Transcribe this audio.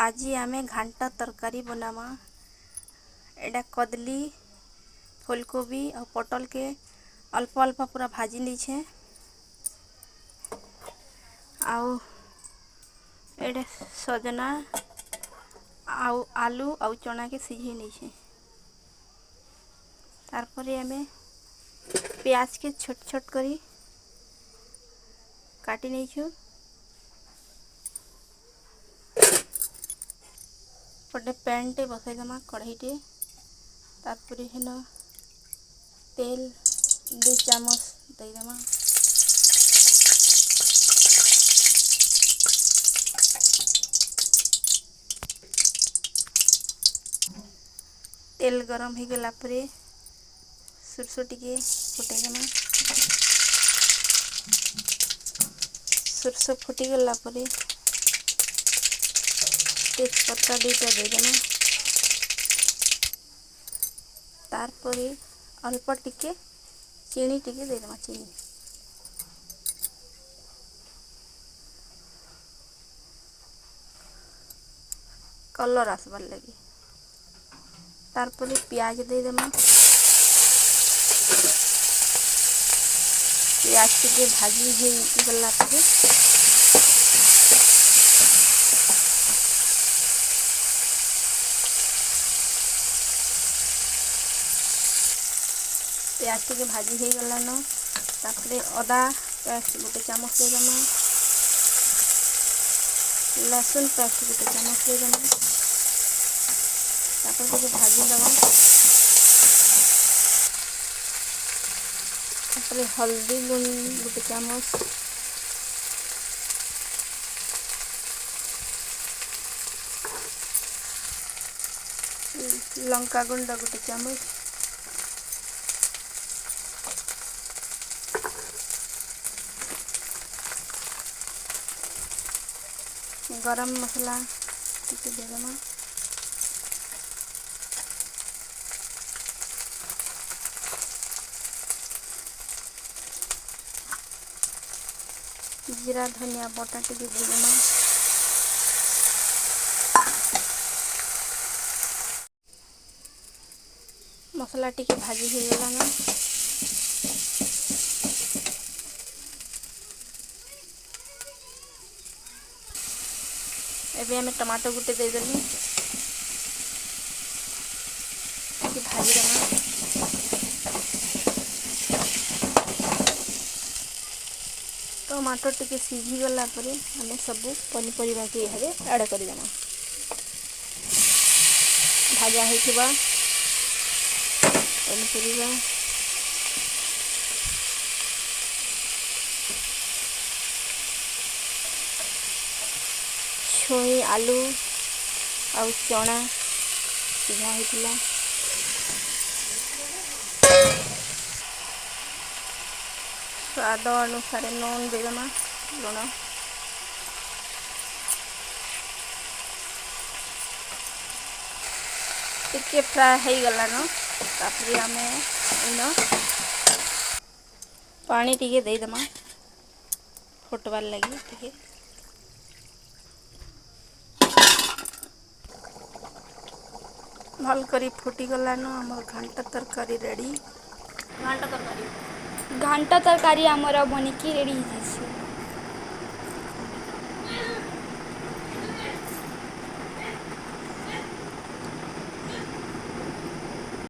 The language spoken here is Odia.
ଆଜି ଆମେ ଘାଣ୍ଟ ତରକାରୀ ବନାମା। ଏଇଟା କଦଲି, ଫୁଲକୋବି ଆଉ ପଟଲକେ ଅଳ୍ପ ଅଳ୍ପ ପୁରା ଭାଜି ନେଇଛେ। ଆଉ ଏଇଟା ସଜନା ଆଉ ଆଲୁ ଆଉ ଚଣାକେ ସିଝେଇ ନେଇଛେ। ତାରପରେ ଆମେ ପିଆଜକେ ଛୋଟ ଛୋଟ କରି କାଟି ନେଇଛୁ। ଗୋଟେ ପ୍ୟାନ୍ଟେ ବସେଇଦେମା, କଢ଼େଇଟେ। ତାପରେ ହେନ ତେଲ 2 ଚାମଚ ଦେଇଦେମା। ତେଲ ଗରମ ହେଇଗଲା ପରେ ସୋରିଷ ଟିକେ ଫୁଟେଇଦେମା। ସୋରିଷ ଫୁଟିଗଲା ପରେ ତେଜପତ୍ତା 2ଟା ଦେଇଦେମା। ତାରପରେ ଅଳ୍ପ ଟିକେ ଚିନି ଟିକେ ଦେଇଦେମା, ଚିନି। କଲର୍ ଆସବାର୍ ଲାଗି। ତାରପରେ ପିଆଜ ଦେଇଦେମା। ପିଆଜ ଟିକେ ଭାଜି ହେଇଗଲା ପରେ ପିଆଜ ଟିକେ ଭାଜି ହେଇଗଲାନ, ତାପରେ ଅଦା ପେଷ୍ଟ 1 ଚାମଚ ଦେଇଦେମା, ଲସୁନ ପେଷ୍ଟ 1 ଚାମଚ ଦେଇଦେମା। ତାପରେ ଟିକେ ଭାଜି ଦେବା। ତାପରେ ହଳଦୀ ଗୁଣ୍ଡ 1 ଚାମଚ, ଲଙ୍କା ଗୁଣ୍ଡ 1 ଚାମଚ, ଗରମ ମସଲା ଟିକେ ଦେଇଦେମା। ଜିରା ଧନିଆ ବଟା ଟିକେ ଦେଇଦେମା। ମସଲା ଟିକେ ଭାଜି ହେଇଗଲାନ। ଏବେ ଆମେ ଟମାଟୋ ଗୋଟେ ଦେଇଦେଲୁ, ଟିକେ ଭାଜିଦେମା। ଟମାଟୋ ଟିକେ ସିଝିଗଲା ପରେ ଆମେ ସବୁ ପନିପରିବାକେ ଇହାଦେ ଆଡ଼୍ କରିଦେମା। ଭାଜା ହେଇଥିବା ପନିପରିବା, ଛୁଇଁ, ଆଲୁ ଆଉ ଚଣା ସିଝା ହେଇଥିଲା। ସ୍ୱାଦ ଅନୁସାରେ ନୁନ୍ ଦେଇଦେମା, ଲୁଣ। ଟିକେ ଫ୍ରାଏ ହେଇଗଲାନ, ତାପରେ ଆମେ ଏଇନ ପାଣି ଟିକେ ଦେଇଦେମା ଫୁଟବାର୍ ଲାଗି ଟିକେ। ଭଲ କରି ଫୁଟିଗଲାନ, ଆମର ଘାଣ୍ଟ ତରକାରୀ ରେଡ଼ି। ଘାଣ୍ଟ ତରକାରୀ। ଘାଣ୍ଟ ତରକାରୀ ଆମର ବନିକି ରେଡ଼ି ହେଇଯାଇଛି।